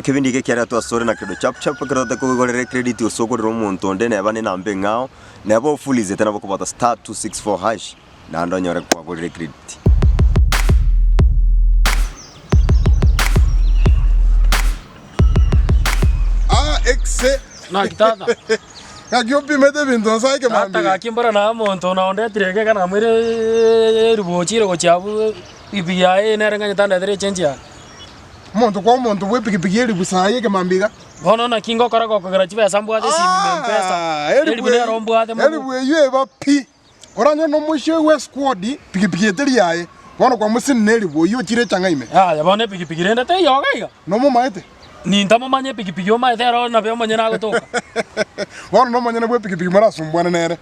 Ekebindi eke kiaretwe asore na Credo Chap Chap ekero totake koigorera ecredit gose ogorere omonto onde neba ne enamba eng'ao neba ofulisete nabo okobwata star 264 hash naende onyore kwagorire ecredit. Ah, exe. Naki tata? Gaki opimete ebinto nsa Tata ekemambia. gaki mbora naye omonto na ondetire eke ekero namoire eribu ochire gochia abwo epigipigi yaye nere nganyete andetere echenji yane. Omonto kwa omonto bw'epigipigi elifu saai ekemambia iga. Bono naki ngokora gokogera chibesa mbwate esimi ime mpesa, Ah, elifu elifu nero mbwate mono. elifu eyio eba pi. Oranyore nomochie bwe esquad pigipigi eteri yaye, bono kwamosinina elifu oyio ochire echang'a ime. Yaya bono epigipigi rende teiyo iga iga. Nomomaete? Nintamomanye epigipigi omaete ero nabo omonyene agotoka. Bono nomonyene bw'epigipigi morasumbwane nere.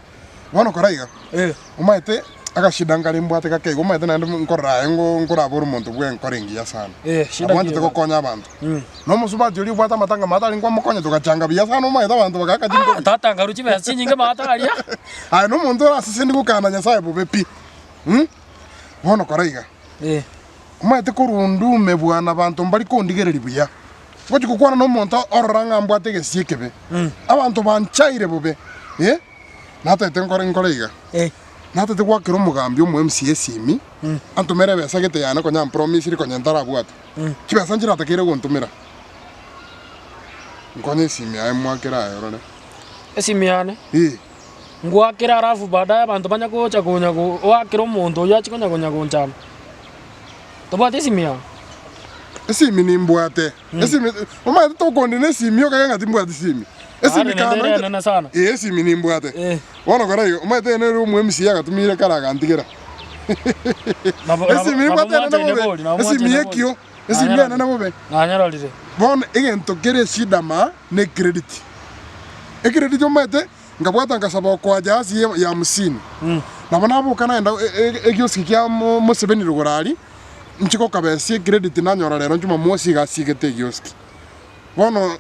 Bono kora iga, Eh. Omaete agashida nkare mbwate gake iga, omaete naende nkorora aye ngo nkorabore omonto bw'enkora engiya sana. Eh, shida Nabo nchete ki gokonya abanto. Mm. Na omosubati oria obwate amatanga maate arenge kwamokonya togachanga buya sana omaete abanto bagaaka Ah, chinkobi. tata nkarwa chibesa chinyinge maate aria. Aye na omonto oraseseni gokana Nyasaye bobe pi. Mh, bono kora iga, Eh. omaete korwa ndume bwana abanto mbari kondigereria buya. Ngochi gokwana na omonto orora ng'a mbwate egesio ekebe. Abanto banchaire bobe, eh. Natagete nkore nkore iga, Eh. natagete goakera omogambi omo MCA esimi, antomere ebesa gete yane konya ampromisire konya ntarabwate. Chibesa nchiratakeire gontomera. Nkonye esimi yaye mwakere aye orore. Esimi yane, Eh, ngwakere alafu baadaye abanto banya gocha konya go oakere omonto oyio achie konya konya gonchanda. Tobwati esimi yao? Esimi nimbwate, esimi omanyete tokondina esimi okage ng'a timbwati simi. Esimi Are naende kando ere inche enene sana. eh esimi nimbwate. Eh. Bono kora igo, omanyete eye nere omo MCA agatumire kare agantigera. Nabo- nabo- Esimi nabo nimbwate enene mwanchaine bobe, bori, nabo esimi mwanchaine bori. ekio, esimi Nanyarorire. enene bobe. Nanyarorire. Bono egento kere eshida maa ne ecredit. Ecredit omanyete Nkabwata ngasaba okoa jahasi ya hamsini. Nabo naboka nagenda egioski kia Museveni rogoro aria, inche gokabesia ecredit nanyora rero Jumamosi iga asigete egioski. Bono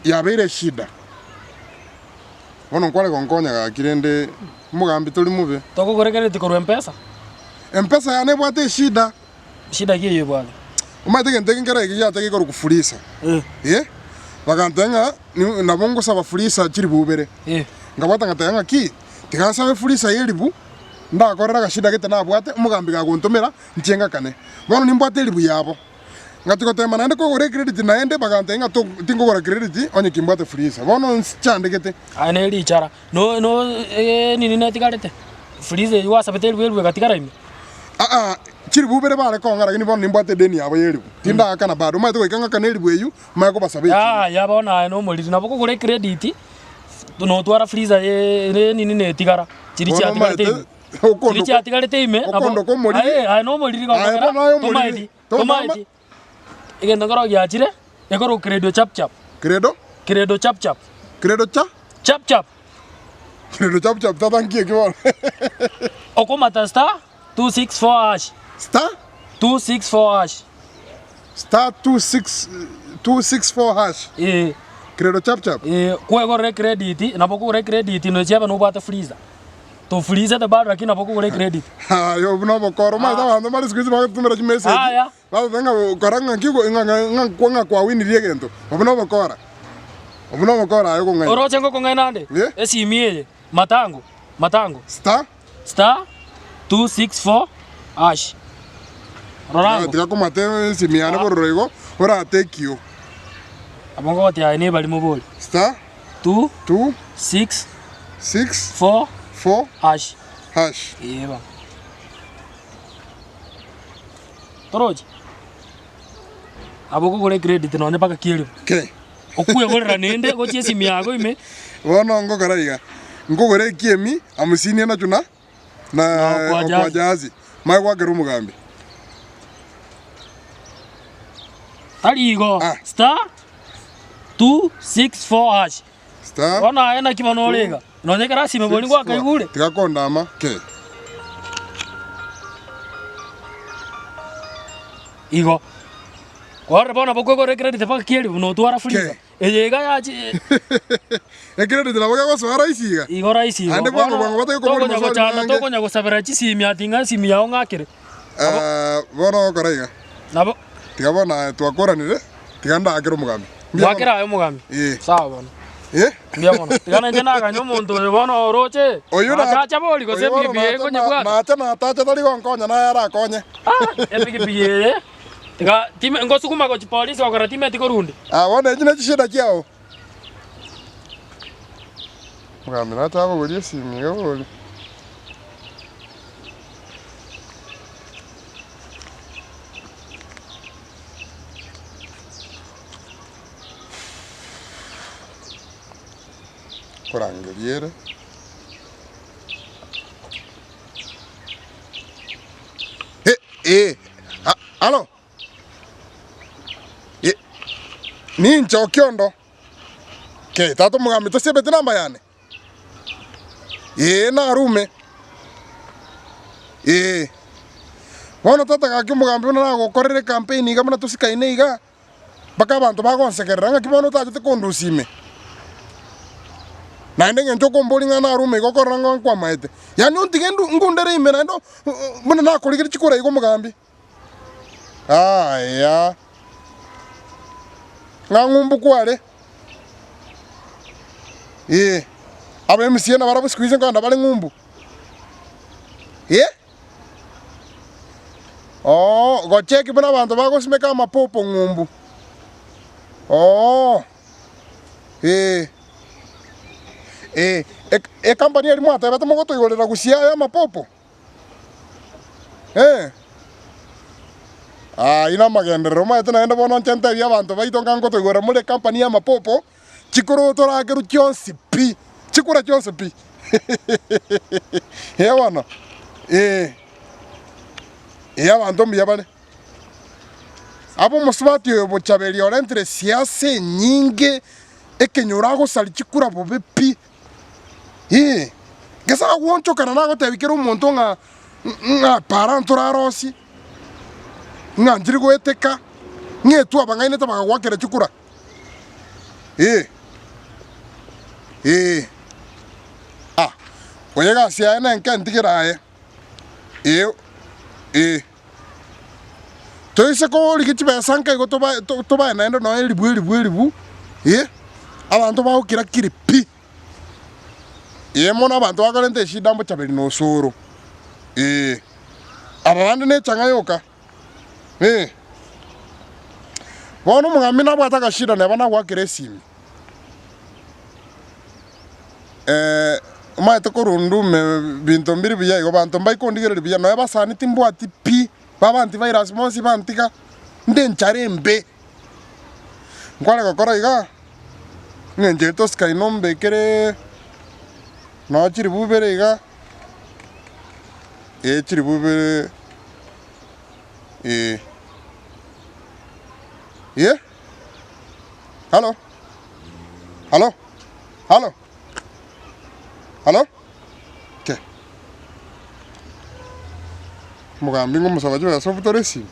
yabeire eshida. Bono nkware gonkonya gaki rende omogambi tori mobe. Tokogora ecredit korwa Mpesa? Mpesa yane ebwate eshida. Shida ki eyio ebwate? Omanyete egento eke nkere eke giacha gekorokwa furisa. Eh, bagantebia ng'a ni- nabo ngosaba furisa chiribu ibere. Eh. Nkabwata ngateba ng'a ki, tiga nsabe furisa ya eribu, ndakorera agashida gete nabwate, omogambi gagontomera, inche ngakane. Bono nimbwate eribu yabo. Ngachia gotema naende kogora ecredit naende, bagantebia ng'a to tingogora credit onye kimbwate furisa. Bono nchandegete. Aye ne richara, no no nini netigarete? Furisa eyio gwasabete eribu eribu egatigara ime? Aa, chiribu ibere bare kong'a, lakini bono nimbwate edeni yabo y'eribu, tindagakana bado. Omanyete goika ng'akane eribu eyio, manye kobasaba echinde. Yaya bono aye nomoriri, nabo okogora ecredit, notwara freezer ye nini netigara, chiria Bono chiatigarete omanyete, ime. Chiria okondo chiatigarete ime, nabo okondo kwa omoriri, aye aye nomoriri aye gokogera, bono aye omoriri, tomaeti, tomama tomaeti, egento nkero giachire, ekorokwa credo chap chap. Credo? Credo chap chap. Credo cha? Chap chap. Credo chap chap tata nki ekio bono? Okomata star 264 hash. Star? 264 hash. Star 26 264 hash. Ee. Credo chap chap. Ee, kwegorera ecredit, nabo okogora ecredit nochi ebe nobwate freezer. Tofreezete bado lakini nabo okogora ecredit. Aye obwo nobokora, omanyete abanto mbare siku hizi bagotumera chimessage. Aya. Bateba ng'a kora ng'a ki ng'a ng'a ng'a kwawinirie egento, obwo nobokora. Obwo nobokora aye okong'aina. Oroche ngokong'aina ande? Eh. Esimi eye, matango, matango. Star. Star, 264, hash. Rora ango. Tiga komata esimi yane bororo igo, orate ekio. Abwo ngogotia aye nebarimo bori. Star, 2, 2, 6, 6, 4, 4, hash. hash. Ee bono. Torochi? Nabo okogora ecredit nonye mpaka kieribu. Kei. Okwegorera naende gochia esimi yago ime. Bono ngokora iga, nkogora ekiemi hamsini enachwo na na Na okwa okwa jazi. jazi, manye goakera omogambi. Tari igo, Ah. star 264 hash. Star Bono aye naki bono ore iga? Nonye ekero asime bori gwakaigure. Tiga kondama kei. Igo. Kwarora bono nabo okoigora ecredit mpaka kieribu notwara fuliza. Kei. Eye iga yachi Ecredit nabo kegosoa rahisi iga. igo rahisi igo. Naende bwango Bono bwango batake kobori tokonya maswali gochanda mange. tokonya gosabera chisimi ati ng'a esimi yao ng'akere. Ah, bono ogokora iga. Nabo Tiga bono aye twakoranire. Tiga ndaakere omogambi. Mbuya mono. Gwakera aye omogambi. Eh. Sawa bono. Eh? Mbuya mono. Tiga nainche naganye omonto oyo bono oroche. Oyio na- Achacha bori gose oyo bono epikipiki eye nacha- ekonyebwata. nacha natacha tari gonkonya naye arakonye. Ah, epikipiki eye. Tiga time ngosukuma gochia polisi gokora timeti korundi. Ah, bono echi ne chishida chiao. Omogambi nacha abogorie esimi iga bori. Korangeria ere. Eh, eh, a- alo. Eh, ninche Okiondo. Kei, tata omogambi tosiebeti namba yane? Ee, narume. Ee. Bono tata gaki omogambi buna nagokorera ecampaign iga buna tosikaine iga, mpaka abanto bagonsekerera ng'aki bono otachete kondusia ime. Naende eng'encho okomboria ng'a narume iga okorora ng'a nkwamaete. Yaani ontige ndu ngundere ime naende buna nakorigeria chikura iga omogambi. Aya, ng'a ng'umbu kware, ee, aba MCA nabarabwo siku hizi nkogenda bare ng'umbu, eh? Oo, gocheki buna abanto bagosimeka amapopo ng'umbu, oo, ee, ee, eka ecompany eria mwatebete mogotoigorera gusii aya amapopo. Eh, ayio namagenderero omanyete naende bono inche ntebie abanto baito ng'a ngotoigwera more ecompany ya amapopo, chikoro torakerwe chionsi pi, chikura chionsi pi eh bono, eh, eh abanto mbuya bare. Abe omosubati oyo bochaberi orentire siasa enyinge, ekenyoro agosaria chikura bobe pi. Ee, gese agoonchokana nagotebia kera omonto ng'a ng'a para ntorarosie, ng'a nchiri goeteka, ng'a etwe abang'ainete bakagoakera chikura. Ee, ee, ah, oyo egasi yaye nenke ntigere aye, ee, ee. Toise korigia chibesa nka igo tobae tobae naende nonya eribu eribu eribu, eh, abanto bagokira kiri pi. Ee mono abanto bakorenta eshida mbochaberi na osoro, ee. Aba bande ne echang'a yoka, ee. Bono omogambi nabwate agashida neba nagoakera esimi, omanyete korwa ndume binto mbiri buya igo banto mbaikondigereria buya nonya basani timbwati pi, baba antivirus bonsi bantiga, nde enchara embe. Nkware gokora iga, ng'a inche tosika inwe ombekere nonya chiribu ibere iga, eh chiribu ibere eh. Eh, halo, halo, halo, halo, okay. Omogambi ng'omosaba chibesa obutore esimi.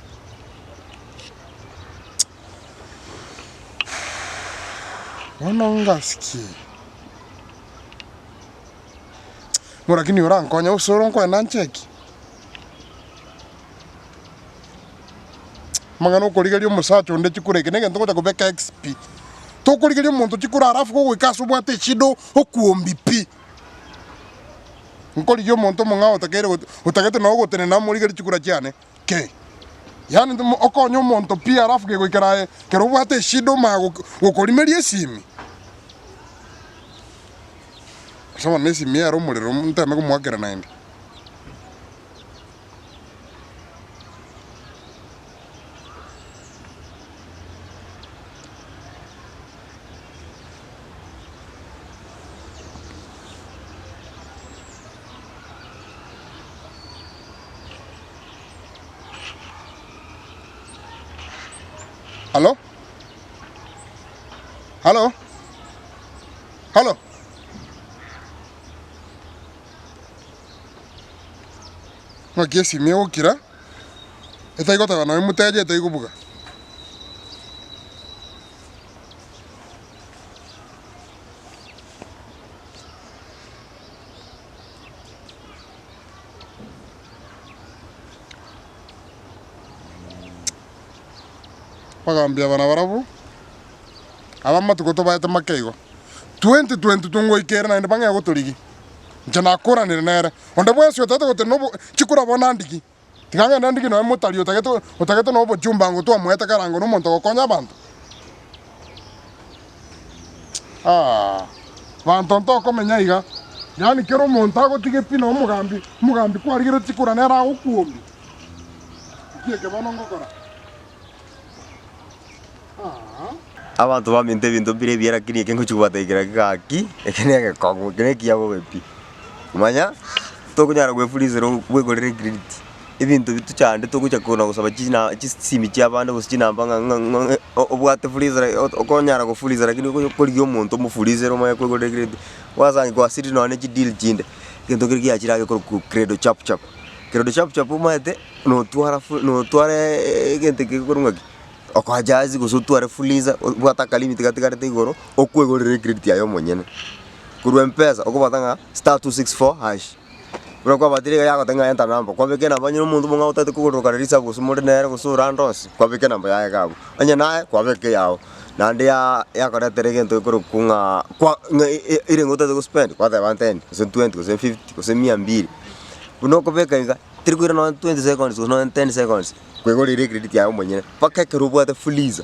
Bono ngasikie, ng'o lakini orankonye gose ore nkoenda ncheki? Amang'ana okorigeria omosacha onde chikura eke negento ngocha kobeka X pi. Tokorigeria omonto chikura alafu kogoika ase obwate eshida okuombi pi. Nkorigia omonto omong'ao otakeire otagete noo ogotenena amorigerie chikura chiane. Kei. Yaani okonye omonto pi alafu kegoikera aye kero obwate eshida omanye gokorimeria esimi. Gose bono esimi ere omorero nteme komoakera naende. Halo? Halo? Halo? Ng'aki esimi egokira, etari goteba nonya omoteja etari kobuga. Bagambia aba nabarabwo. Aba amatuko tobaete make igo. 2022 ngoika ere naende bang'ee gotorigia. Inche nakoranire nere. Onde bwensi otagete gotenena obo chikura bono andigi. Tiga ng'ende ndigi nonya motari otagete otagete nonya obochumba ngotwa omoete karango na omonto ogokonya abanto. Aah banto ntokomenya iga, yaani kera omonto agotiga pi na omogambi, omogambi kwarigeretie chikura nere agokuombia. Nki eke bono ngokora? Aah. Abanto baminto ebinto mbire ebiya lakini eke ngochia kobatebia kera gaki, eke na egekong'u, eke na ekiya bobe pi. Manya, tokonyara gwefurisera bwegorere ecredit, ebinto bitochande togocha kona gosaba china chisimi chia abande gose chinamba ng'a ng'a ng'a obwate fuliza okonyara gofuliza lakini okonya korigia omonto omofurisere omanye kwegorera ecredit, gwasanga kwasirire nonye na chideal chinde, egento keria giachire age korokwa credo chap chap. Credo chap chap omanyete, notwara fu notwara egento eke gekorwa ng'aki, okojazi gose otware fuliza obwate akalimit gatigarete igoro, okwegorera ecredit yaye omonyene. Korwa mpesa okobata ng'a star 264 hash, buna kwabatire iga yagotebia ng'a enter number, kwabeka enamba onye na omonto omong'ao otagete kogorera risabu gose more nere gose ore ande onsi, kwabeka enamba yaye iga abwo, onye naye kwabeka eyago, naende ya yakoretera egento gekorokwa ng'a kwa ng'a erenge otagete gospend, kwateba ten, gose 20, gose 50, gose mia mbili. Buna okobeka iga, teri koira nonye 20 seconds gose nonye 10 seconds, kwegorera ecredit yaye omonyene, mpaka ekero obwate fuliza,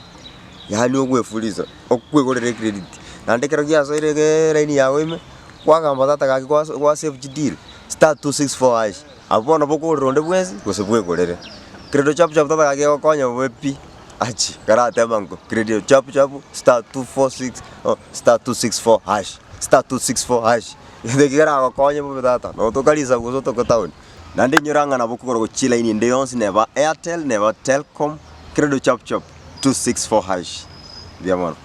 yaani ogwefuliza, okwegorera ecredit. Naende ekero giasoire iga elaini yago ime, kwagamba tata gaki gwa gwasave chideal, star 264 hash, abwo bono bokogorera onde bwensi, gose bwegorere. Credo chap chap tata gaki egokonya bobe pi, achi karatema nko, credo chap chap, star 246 oh star 264 hash, star 264 hash, egento ekio keragokonye bobe tata, notoka risabu gose otoke town. Naende inyora ng'a nabo okogora gochia elaini ende yonsi neba Airtel neba Telcom, Credo chap chap 264 hash. Mbuya mono.